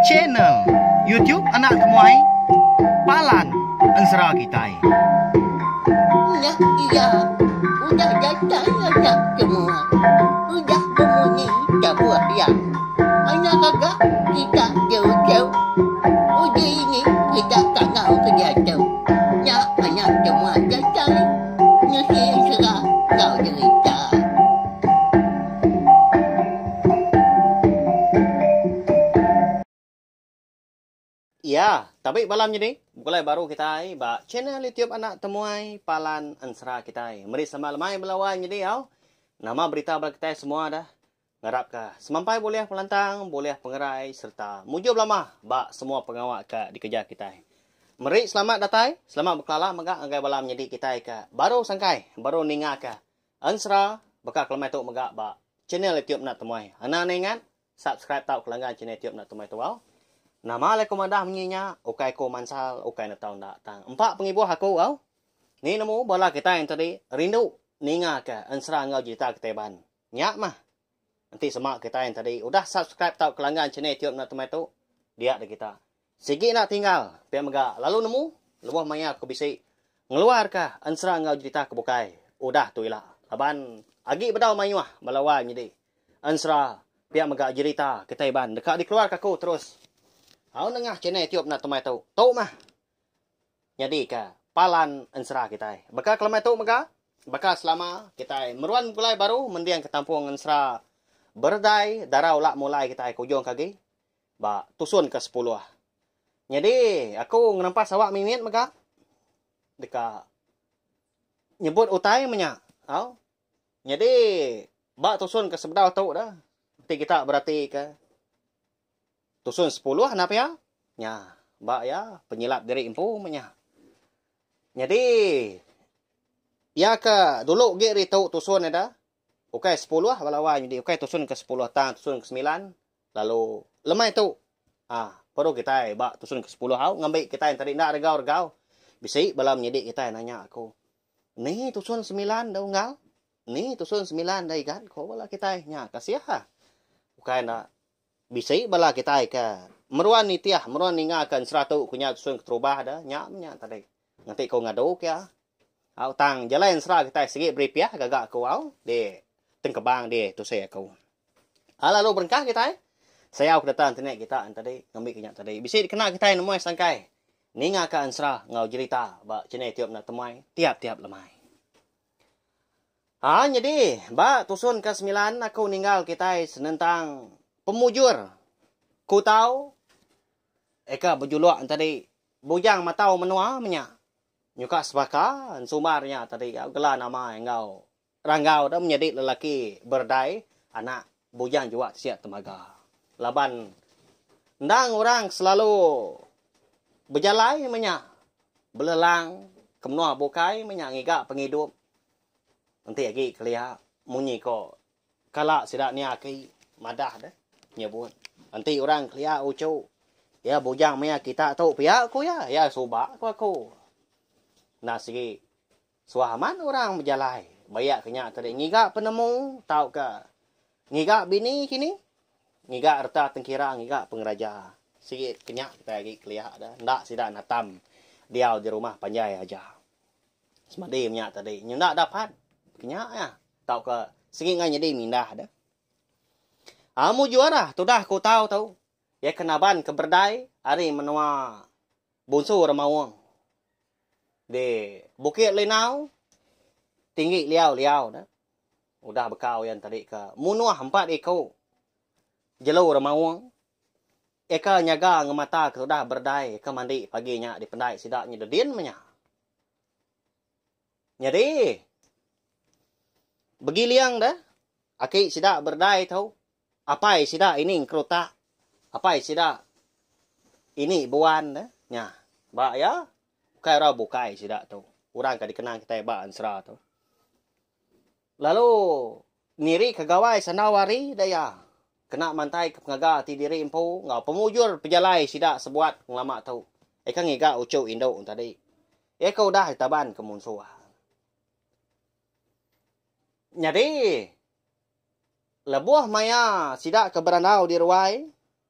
Channel YouTube Anak Temuai Palan Ensera Kitai. Nya iya udah datai anak semua. Udah bemunyi tabuh iya. Anak gaga kita jauh-jauh. Uji ini kita kangau ke diatu. Nya anak semua datai nusi ensera enggau jerita. Iya, tabi bala menyadi. Begulai baru kitai ba channel YouTube Anak Temuai Palan Ensera kitai. Meri selamat lemai bala wai menyadi au. Nama berita bala kitai semua dah. Ngarapka semampai bulih pengelantang, bulih pengerai sereta mujur belama ba semua pengawa ke dikereja kitai. Meri selamat datai, selamat bekelala mega ngagai bala menyadi kitai ke baru sangkai, baru ningaka Ensera baka kelemai tu mega ba channel YouTube Enda Temuai. Anang enda ingat, subscribe tauka langgan channel YouTube Enda Temuai tu au. Nama alai ku madah munyi nya, ukai ku mansal, ukai netau enda tang empa pengibuh aku au. Ni nemu bala kitai entadi rindu ninga ke ensera enggau jerita kitai Iban. Nya mah. Enti sema kitai entadi udah subscribe tauka langgan channel YouTube Enda Temuai tu, dia deh kita. Sigi enda tinggal pia mega lalu nemu lebuh maya aku bisi ngeluarka ensera enggau jerita ke bukai udah tu ila laban agi bedau mayuh bala wai nyidi ensera pia mega jerita kitai Iban deka dikeluarka aku terus au nengah channel YouTube enda temai tu. Tu mah nyadika palan ensera kitai. Baka kelemai tu mega baka selama kitai meruan begulai baru mendingka tampung ensera beredai darau la mulai kitai ke ujung ke agi. Ba tusun ke sepuluh. Nyadi aku ngerempas awak mimit mega deka nyebut utai menya. Au. Nyadi ba tusun ke sebedau tu dah enti kita beratika tusun sepuluh enda pia nya ba iya penyilap diri empu menya. Nyadi iya ke dulu agi ri tu tusun ida ukai sepuluh bala wai nyadi ukai tusun ke sepuluh tang tusun ke semilan Lalu lemai tu ah perlu kitai ba tusun ke sepuluh au ngambi kitai enti enda regau-regau. Bisi bala menyedi kitai nanya aku, Ni tusun semilan da unggal? Ni tusun semilan da igat? Ko bala kitai. Nya kasih ah. Ukai enda bisi bala kitai ke meruan nitih, meruan ninga ke ensera tu ku nya tusun keterubah da nya meh nya tadi. Nganti ko ngadu ke iya. Au tang jalai ensera kitai sigi beripih gaga aku au di tengkebang di tusei aku. Ha lalu berengkah kitai sayau ke data internet kita en tadi ngambi ke nya tadi bisi dikena kitai nemuai sangkai ninga ka ensera enggau jerita ba channel YouTube enda temuai tiap-tiap lemai. Ha nyadi ba tusun ke semilan aku ninggal kitai senentang pemujur ku tau eka bejuluk en tadi bujang matau menua menya nyuka sebaka ensumbar nya tadi gela nama enggau Ranggau da menyadi lelaki berdai anak bujang juak siak temaga. Laban endang orang selalu bejalai menya belelang ke menua bukai menya ngiga pengidup enti agi kelia munyi ko kala sida nia aki madah deh nyebut enti orang kelia uchu iya bujang maya kita tu pia ku iya, iya suba ku aku. Enda sigi Suah amat orang bejalai bayak ke nya tadi ngiga penemu tauka ngiga bini kini, ngiga reta tengkira ngiga pengeraja. Sigi ke nya kitai agi kelia da enda sida natam diau di rumah panjai aja. Semadi menya tadi nyenda dapat ke nya iya tauka sigi ngai nyadi mindah da. Amu jua dah tudah ku tau tu iya ke naban ke berdai ari menua Bunsu Remaung. Di Bukit Linau tinggi liau-liau ne udah bekau iya tadi ke munuh empat iku jelu remaung eka nyaga ngemata ke udah berdai ke mandi pagi nya dipendai sida nya dedin meh nya. Nyadi begiling deh aki sida berdai tu Apai sida ini engkerutak, apai sida ini buan ne nya. Ba iya ukai orang bukai sida tu. Orang ke dikenang kitai ba ensera tu. Lalu niri ke gawai sandau hari da iya kena mantai ke pengaga ati diri empu enggau pemujur pejalai sida sebuat ngelama tu. Eka ngiga uchu indu tadi. Iya ke udah ditaban ke munsuh. Nyadi lebuh maya sida ke berandau di ruai.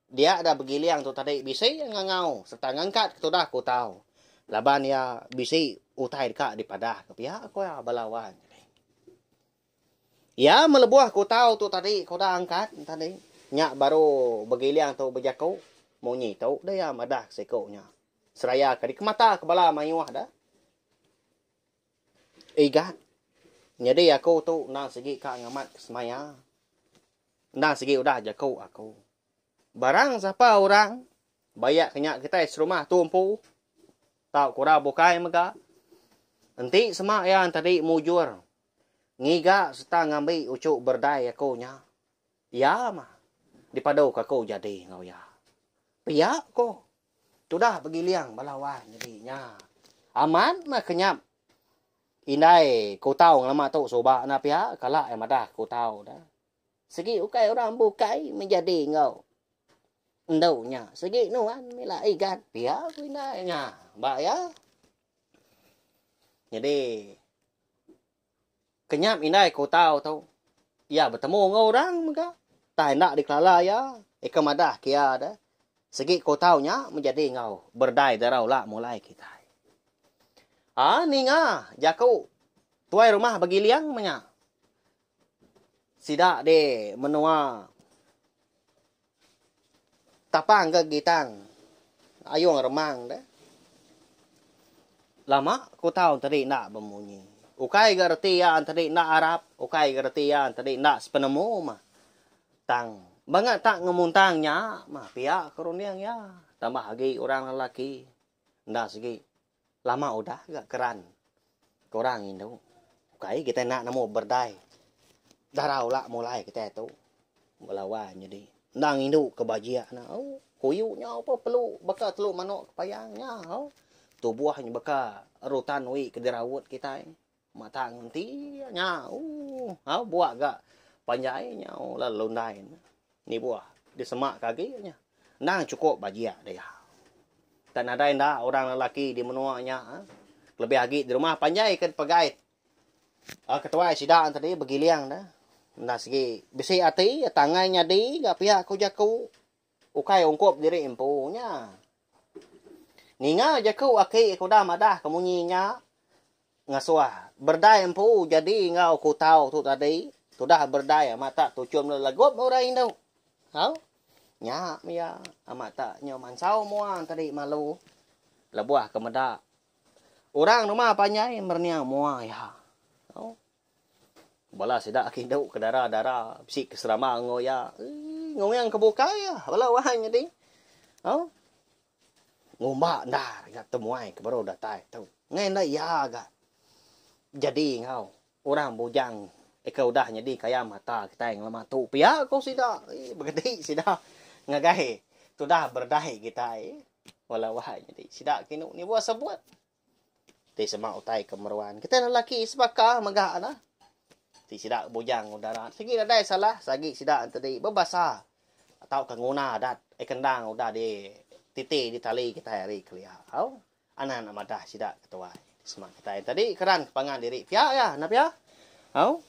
Dia da begiling tu tadi bisi ngangau sereta ngangkat ke tudah kutau laban iya bisi utai deka dipadah ke pia ku iya bala wan. Iya melebuh kutau tu tadi ke udah angkat tadi nya baru begiling tu bejaku munyi tu deh iya madah ke siku nya seraya ke dikemata ke bala mayuh da. Igat nyadi aku tu endang sigi ka ngamat ke semaya. Endang sigi udah jaku aku. Barang sapa orang bayak ke nya kitai serumah tu empu tauka orang bukai mega enti sema iya tadi mujur ngiga sereta ngambi uchu berdai aku nya iya mah dipadu ka aku jadi enggau iya. Pia ko tudah begiling bala wang jadi nya. Amat mah kenyap Indai kutau ngelama tu suba enda pia kala iya madah kutau da. Sigi ukai orang bukai menjadi enggau endu nya. Sigi nuan mila igat pia ku indai nya. Ba iya. Nyadi kenyap indai kutau tu iya betemu enggau orang mega. Tai enda dikelala iya ika madah ke iya da. Sigi kutau nya menjadi enggau berdai darau la mulai kitai. Aa ninga jaku tuai rumah begiling menya. Sida di menua Tapang ke Gitang Ayung Remang deh. Lama kutau tadi enda bemunyi. Ukai ga reti iya tadi enda arap, ukai ga reti iya tadi enda sepenemu mah. Tang bangat tak ngemuntang nya mah pia ke runding iya. Tambah agi orang lelaki enda sigi Lama udah ga keran ke orang indu. Ukai kitai enda nemu berdai. Darau la mulai kitai tu. Belawa nyadi. Endang indu ke bajik ne au. Kuyu nya upa pelu baka telu manok kepayang nya au. Tubuh nya baka rutan wi ke diraut kitai. Mata ngenti nya ooh au buak ga panjai nya lalu lundai ne. Nibuh disemak ke agi nya. Endang chukup bajik dia. Tak nadai enda orang lelaki di menua nya kelebih agi di rumah panjai ke dipegai ketuai sida tadi begiling ne. Enda sigi bisi ati tangai nyadi ga pia ku jaku. Ukai ungkup diri empu nya. Ninga jaku aki ke udah madah ke munyi nya ngasuh berdai empu jadi enggau kutau tu tadi tudah berdai amat tak tuchum lalu legup orang indu. Au. Nya mia amat tak nyu mansau mua tadi malu lebuh ke meda orang rumah panjai merening mua iya. Au. Bala sida ke indu ke dara-dara bisi ke serama enggau iya. Eii nguing ke bukai iya bala wang nyadi. Au. Ngumba endar ga temuai ke baru datai tu. Ngai enda iya ga jadi enggau orang bujang ke udah nyadi kaya mata kitai ngelama tu pia ko sida. Eii begedi sida ngagai tudah berdai kitai. Bala wang nyadi sida ke indu nibuh sebut. Ti sema utai ke meruan. Kitai lelaki sebaka mega nah. Ti sida bujang udara sigi nadai salah sagi sida enti bebasa tauka nguna adat kendang udah di titi di tali kitai ari kelia. Au anan nak madah sida ke tuai. Sema kitai tadi keran ke pangan diri pia iya enda pia. Au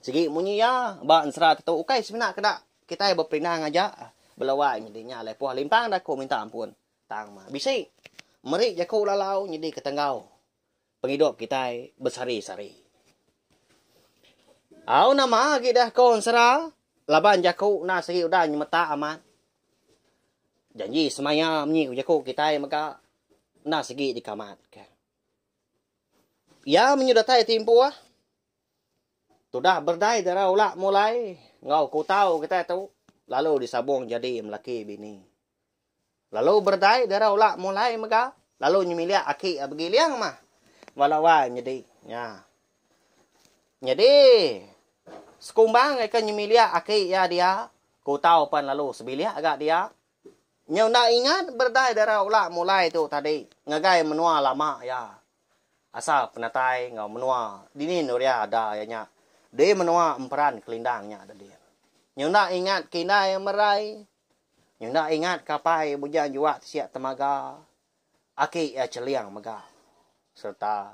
sigi munyi iya ba ensera tetu ukai semina keda kitai beperindang aja belawai nyadi nya alai puh limpang da aku minta ampun. Tang mah bisi meri jaku lalau nyadi ke tenggau pengidup kitai besehari-sehari. Au nama agi deh ko ensera laban jaku enda sigi udah nyemetak amat. Janji semaya munyi ku jaku kitai mega enda sigi dikamatka. Iya menyu datai timpuh tudah berdai dara ula mulai enggau kutau kitai tu lalu disabung jadi melaki bini. Lalu berdai dara ula mulai mega lalu nyemilik aki iya begiling mah bala wai nyedi nya. Nyadi sekumbang iya ke nyemilik aki iya dia kutau pan lalu sebilik ga dia. Nyau enda ingat berdai dara ula mulai tu tadi ngagai menua lama iya. Asal penatai enggau menua dini endur iya ada iya nya di menua Emperan Kelindang nya tadi. Nyau enda ingat ke indai merai Enda ingat ka apai bujang juak tisik temaga aki iya cheling mega sereta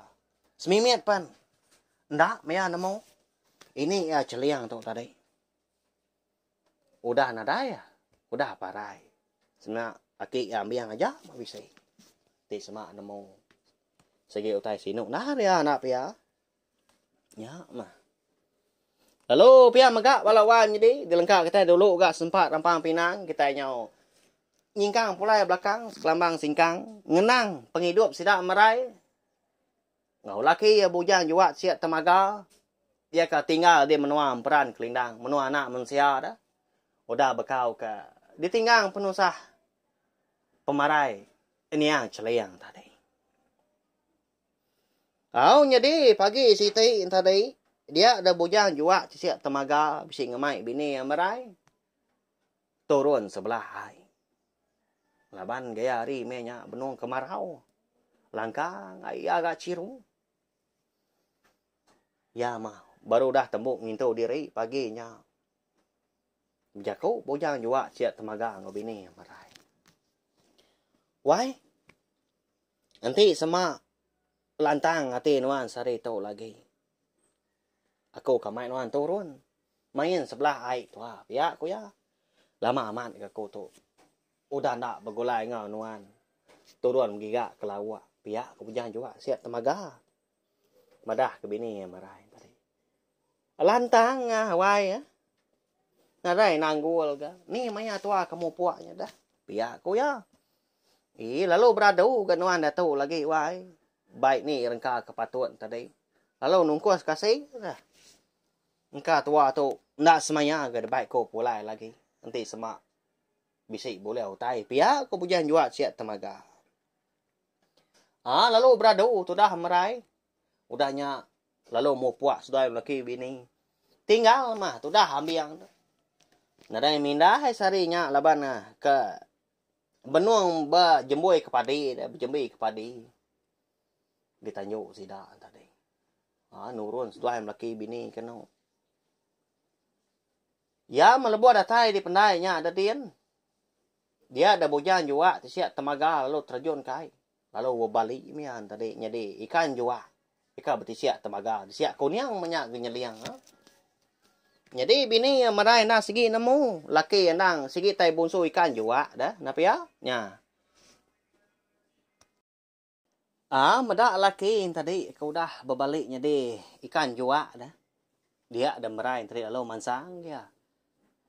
semimit pen enda maya nemu ini iya cheling tu tadi. Udah nadai iya. Udah parai. Semina aki iya ambing aja meh bisi. Ti sema nemu sigi utai sinu nah iya enda pia. Nya mah. Lalu pia mega bala wan nyadi dilengka kitai dulu ga sempat rampang pinang kitai nyau nyingkang pulai belakang sekelambang singkang ngenang pengidup sida merai enggau laki iya bujang juak siak temaga iya ka tinggal di menua emperan kelindang menua anak mensia da udah bekau ke ditinggang penusah pemarai niang cheling tadi. Au nyadi pagi siti tadi dia da bujang juak tisik temaga bisi ngemai bini iya merai turun sebelah ai. Laban gaya hari meh nya benung kemarau langkang ai iya ga chiru. Iya mah baru udah tembu ngintu diri pagi nya. Bejaku bujang juak sik temaga enggau bini iya merai. Wai. Enti sema lantang ati nuan sehari tu lagi. Aku ka mai nuan turun main sebelah ai tua pia ku iya. Lama amat ga aku tu udah enda begulai enggau nuan turun begiga ke lauk pia ku Bujang Juak siap temaga madah ke bini iya merai tadi. Lantang ah wai ah. Nadai nanggul ga ni maya tua ke mupuk nya dah pia ku iya. Ii lalu beradu ga nuan diatu lagi wai. Bai ni rengka ke patut tadi. Lalu nungkus kasi dah. Engka tua tu enda semaya ga debai ko pulai lagi enti sema bisi bulih utai pia ko Bujang Juak siak temaga. Aa lalu beradu tudah merai. Udah nya lalu mupuk seduai laki bini. Tinggal mah tudah ambing tu. Nadai mindah ai sehari nya laban ke Benung ba jembui ke padi deh, bejembi ke padi. Ditanju sida tadi. Ha nurun seduai melaki bini kenu. Iya melebuh datai di pendai nya da din. Dia da bujang juak ti siak temaga lalu terjun ke ai. Lalu bebali mih iya tadi nyadi ikan juak. Ika betisik temaga, disiak kuning menya ke nyeling. Nyadi bini iya merai enda sigi nemu laki endang sigi tai bunsu ikan juak deh enda pia nya. Aa meda laki tadi ke udah bebali nyadi ikan juak deh. Dia deh merai tadi lalu mansang dia.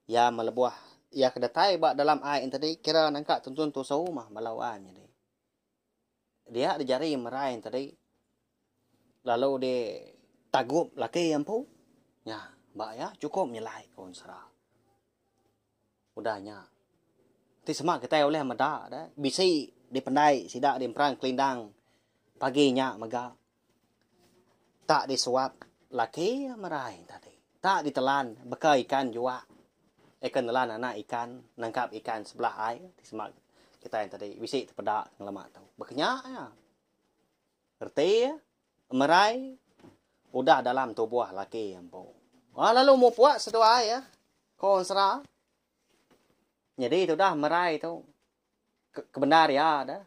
Iya melebuh iya ke datai ba dalam ai tadi kira nangka tuntun tusu mah bala wan nyadi. Dia di jari merai tadi lalu di tagup laki iya empu. Nya ba iya chukup nyelai ko ensera. Udah nya ti sema kitai ulih meda deh bisi dipendai sida di emperang kelindang pagi nya mega tak disuap laki iya merai tadi. Tak ditelan baka ikan juak. Eka nelan anak ikan nangkap ikan sebelah ai ti sema kitai tadi bisi tepeda ngelama tu. Baka nya iya. Reti iya merai udah dalam tubuh laki iya empu. Aa lalu mupuk seduai iya ko ensera. Nyadi tudah merai tu ke bendar iya da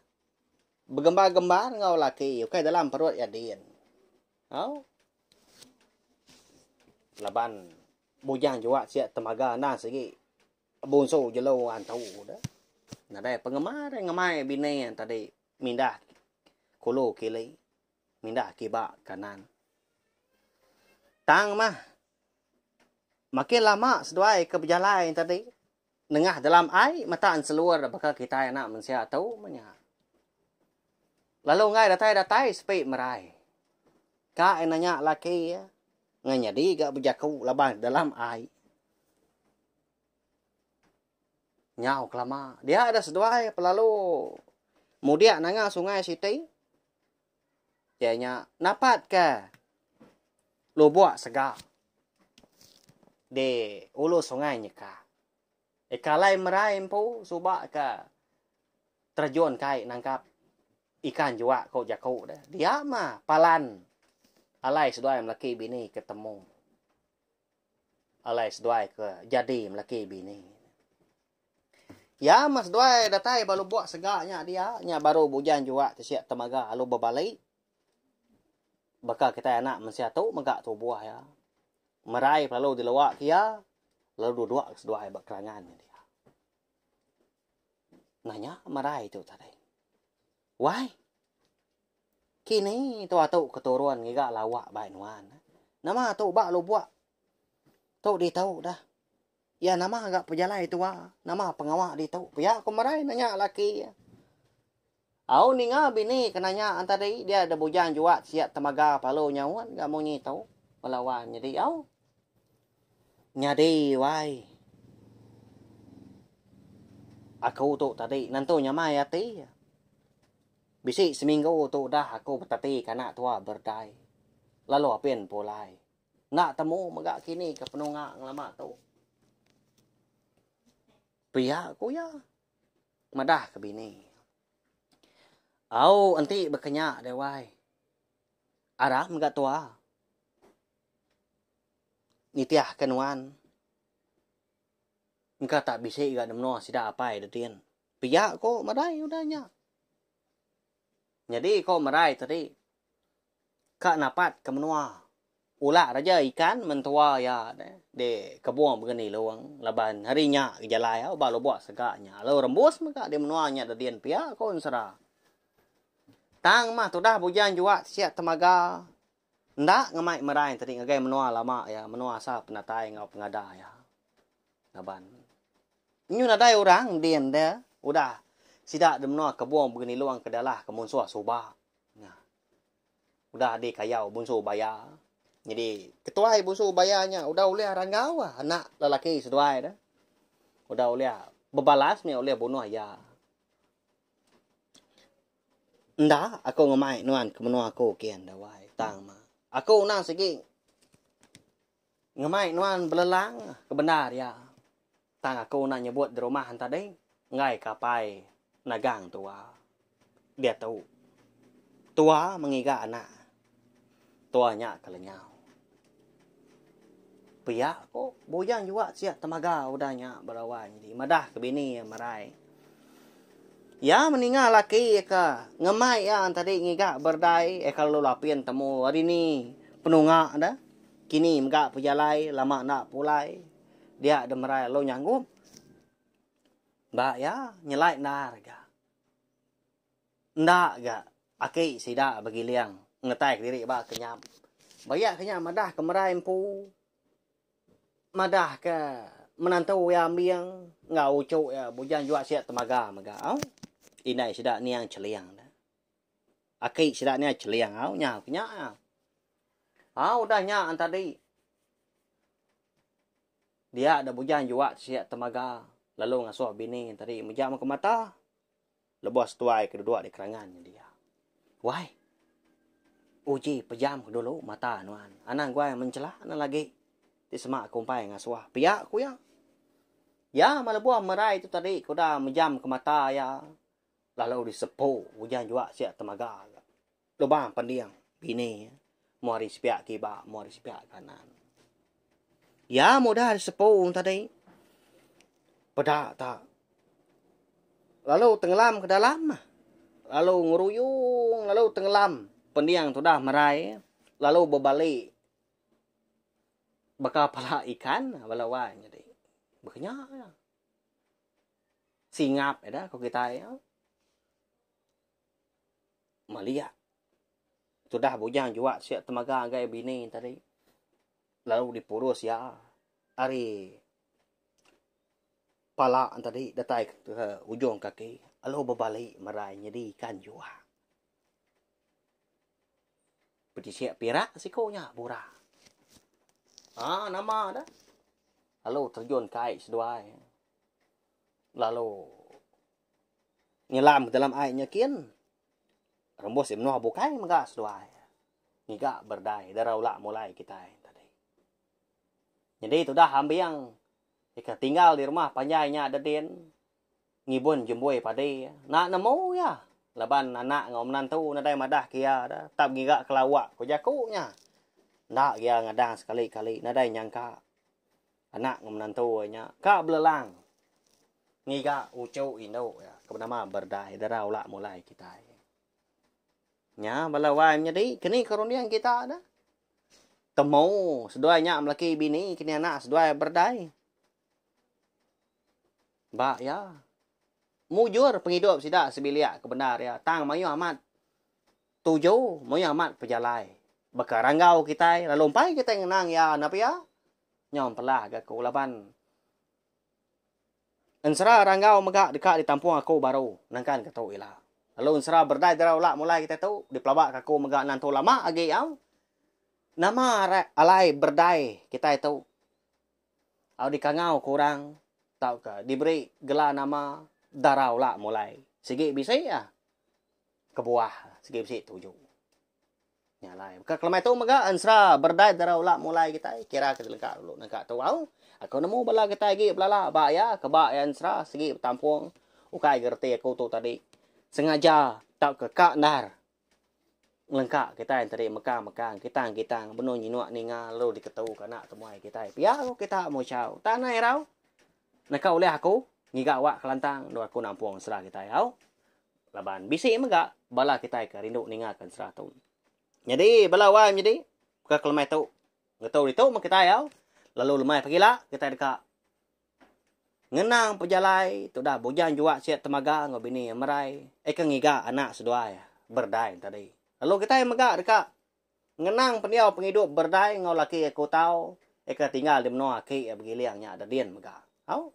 begembar-gembar enggau laki ukai dalam perut iya din. Au. Laban bujang juak siak temaga endang sigi bunsu jelu antu da. Nadai pengemar ngemai bini tadi mindah kulu kili mindah kiba kanan. Tang mah makin lama seduai ke bejalai tadi Nengah dalam ai mata enselur baka kitai anak mensia tu meh nya. Lalu enggai datai-datai sepi merai. Ka iya nanya laki iya, enggai nyadi ga bejaku laban dalam ai. Nyau kelama dia da seduai pelalu mudik nanga sungai siti. Iya nya napatka lubuk sega di ulu sungai nyeka. Ika alai merai empu suba ke terjun kai nangkap ikan juak ko jaku deh. Dia mah palan alai seduai melaki bini ke temu. Alai seduai ke jadi melaki bini. Iya meh seduai datai ba lubok sega nya dia, nya baru bujang juak tisik temaga alu bebali. Baka kitai anak mensia tu mega tubuh iya. Merai pelalu diluak ke iya lalu duduk seduai ba kerangan nya dia. Nanya merai tu tadi. Wai. Kini tua tu ke turun ngiga lawa bai nuan. Nama tu ba lubok tu ditu dah. Iya nama ga pejalai tua, nama pengawa ditu pia ku merai nanya laki iya. Au ninga bini ke nanya tadi dia da bujang juat siat temaga palu nyaut ga munyi tu bala wan nyadi au. Nyadi wai. Aku tu tadi nentu nyamai ati. Bisi seminggu tu udah aku betati ke anak tua berdai lalu apin pulai. Enda temu mega kini ke penunga ngelama tu. Pia ku iya madah ke bini. Au enti baka nya deh wai. Aram ga tua. Nitih ke nuan. Engka tak bisi ga menua sida apai dedin. Pia ku madai udah nya. Nyadi ko merai tadi ka napat ke menua ulak raja ikan mentua iya di kebung Begenilung laban hari nya jalai au ba lubok sega nya lalu rembus mega di menua nya dedin pia ko ensera. Tang mah tudah bujang juak siak temaga enda ngemai merai tadi ngagai menua lama iya menua asal penatai enggau pengada iya laban nyu nadai orang din de udah sida di menua kebung Begenilung ke dalah ke munsuh suba. Nya. Udah di kayau bunsu baya. Nyadi ketuai bunsu baya nya udah ulih ranggau anak lelaki seduai ne. Udah ulih bebalas mih ulih bunuh iya. Enda aku ngemai nuan ke menua aku kin da wai tang mah. Aku endang sigi ngemai nuan belelang ke bendar iya. Tang aku enda nyebut di rumah tadi enggai ke apai nagang tua. Diatu tua mengiga anak tua nya ke lenyau. Pia ko Bujang juak siak temaga udah nya berawai nyadi madah ke bini iya merai. Iya meninga laki iya ke ngemai iya tadi ngiga berdai iya ke lalu lapin temu hari ni penunga da kini mega pejalai lama enda pulai. Dia deh merai lalu nyanggup. Ba iya nyelai endar ga. Enda ga aki sida begiling ngetai kediri ba kenyap. Ba iya kenyap madah ke merai empu madah ke menantu iya ambing enggau uchu iya bujang juak sia temaga mega au. Indai sida niang cheling ne. Aki sida niang cheling au nyau ke nya. Au udah nya tadi. Dia da bujang juak siak temaga lalu ngasuh bini tadi mejam ke mata lebuh seduai ke duduk di kerangan nya dia. Wai. Uji pejam ke dulu mata nuan. Anang guai mencela ne lagi ti sema ke umpai ngasuh pia ku iya. Iya meh lebuh merai tu tadi ke udah mejam ke mata iya lalu disepu bujang juak siak temaga. Lubang pending bini mu ari sepiak kiba mu ari sepiak kanan. Iya mudah ari sepu tadi peda ta lalu tenggelam ke dalam lalu ngeruyung lalu tenggelam pending tudah merai lalu bebali baka pala ikan bala wai nyadi. Baka nya. Singap ida ku kitai. Maliak. Tudah bujang juak siak temaga ngagai bini tadi. Lalu dipurus iya ari pala tadi datai ke ujung kaki lalu bebali merai nyadi ikan juak. Petisik pirak siku nya burak. Aa nama dah. Lalu terjun ke ai seduai. Lalu Nyelam ke dalam ai nya kin. Rembus di menua bukai mega seduai. Ngiga berdai dara ula mulai kitai tadi. Nyadi tudah ambing ika tinggal di rumah panjai nya dedin ngibun jembui padi. Enda nemu iya laban anak enggau menantu nadai madah ke iya da tap ngiga ke lawak ku jaku nya. Enda iya ngadang sekali-kali nadai nyangka anak enggau menantu iya nya ka belelang. Ngiga uchu indu iya ke benama Berdai dara ula mulai kitai. Nya bala wai menyadi keni ke runding kita dah. Temu seduai nya melaki bini kini anak seduai Berdai. Ba iya. mujur pengidup sida sebilik ke bendar iya tang mayuh amat tuju mayuh amat pejalai baka ranggau kitai lalu empai kitai ngenang iya enda pia nyau empelah ga aku laban ensera ranggau mega deka ditampung aku baru nangkan ke tu ila. Lalu ensera berdai dara ula mulai kitai tu dipelaba ka aku mega nantu lama agi au. Nama alai berdai kitai tu Au dikangau ke orang tauka diberi gela nama Dara Ula Mulai. Sigi bisi ah kebuah, sigi bisi tuju. Nya alai. Baka kelemai tu mega ensera berdai Dara Ula Mulai kitai kira ke dilengka dulu nengka tu au. Aku nemu bala kitai agi belala ba iya ke ba iya ensera sigi betampung ukai ga reti aku tu tadi sengaja tauka ka endar. Ngelengka kitai enti mekang-mekang, kitang-kitang benung nyinuk ninga lalu diketu ka anak temuai kitai. Pia ku kita muchau. Tang anang irau. Neka ulih aku ngiga awak kelantang endur aku nampung ensera kitai au. Laban bisi mega bala kitai ke rindu ninga ke ensera tu. Nyadi bala wai menyadi ke kelemai tu ngetu ditu meh kitai au. Lalu lemai pagila kitai deka Ngenang pejalai tudah Bujang Juak Siat Temaga enggau bini iya Merai eka ngiga anak seduai Berdai tadi. Lalu kitai mega deka ngenang pendiau pengidup Berdai enggau laki iya Kutau eka tinggal di menua aki iya Begiling nya da din mega. Au.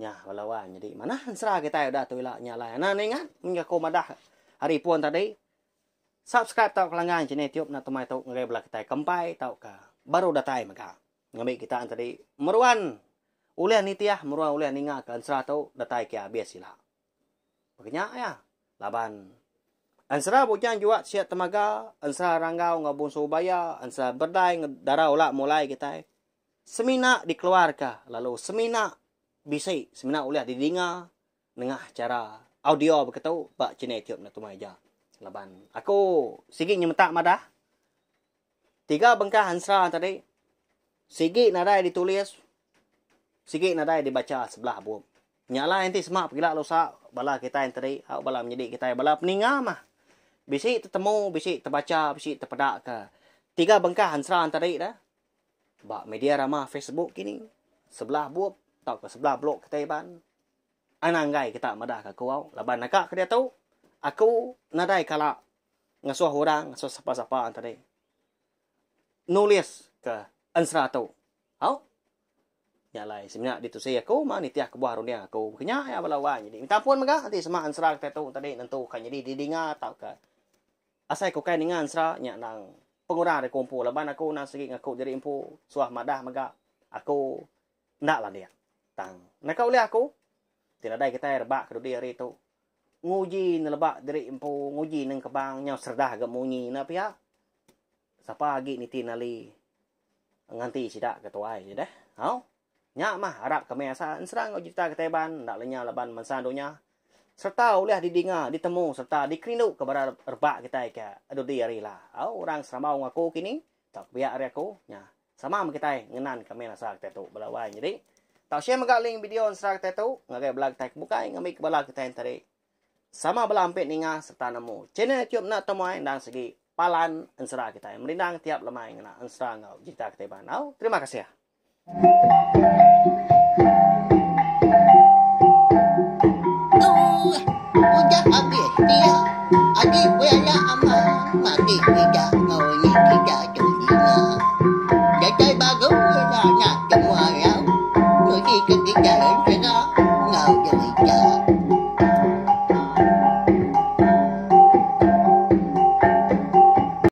Nya bala wai nyadi manah ensera kitai udah tu ila nya alai. Anang enda ingat mun aku madah hari pun tadi subscribe tauka langgan channel YouTube enda temai tu ngagai bala kitai ke empai tauka baru datai mega. Ngambi kita entadi meruan ulih nitih meruan ulih ninga ke ensera tu datai ke abis ila. Baka nya iya laban ensera Bujang Juak Siak Temaga, ensera Ranggau enggau Bungsu Baya, ensera Berdai enggau Dara Ula Mulai kitai semina dikeluarka lalu semina bisi semina ulih didinga nengah chara audio baka tu ba channel YouTube enda tumai aja. Laban aku sigi nyemetak madah Tiga bengkah ensera tadi sigi nadai ditulis, sigi nadai dibacha sebelah bup. Nya alai enti sema pegila lusa bala kitai enteri au bala menyedi kitai bala peninga mah bisi tetemu bisi tebacha bisi tepeda ke tiga bengkah ensera tadi dah ba media rama Facebook kini sebelah bup tauka sebelah blog kitai Iban. Anang enggai kita madah ka aku au laban naka ke diatu aku nadai kala ngasuh orang ngasuh sapa-sapa tadi nulis ke ensera tu. Au. Nya alai semina ditusi aku mah nitih kebuah runding aku. Ke nya iya bala wang nyadi. Minta ampun mega enti sema ensera kitai tu tadi nentu ka nyadi didinga tauka asai ke ukai ninga ensera nya endang pengurang ari aku empu laban aku endang sigi ngaku diri empu suah madah mega aku enda landik. Tang naka ulih aku ti nadai kitai rebak ke dudi hari tu Nguji neleba diri empu, nguji nengkebang nyau seredah ga munyi enda pia. Sapa agi niti nali nganti sida ke tuai nya deh. Au. Nya mah arap kami asa ensera enggau jerita kitai Iban enda lenyau laban bansa dunya sereta ulih didinga, ditemu sereta dikerindu ke bala rebak kitai ke dudi hari ila. Au orang serambau enggau aku kini tauka biak ari aku nya. Sama meh kitai ngenan ka meh rasa kitai tu bala wai nyadi. Tau share mega link video ensera kitai tu ngagai bala kitai ke bukai ngambi ke bala kitai enteri sama bala ampit ninga sereta nemu channel youtube enda temuai endang sigi palan ensera kitai merindang tiap lemai ngena ensera enggau jerita kitai Iban. Au terima kasih.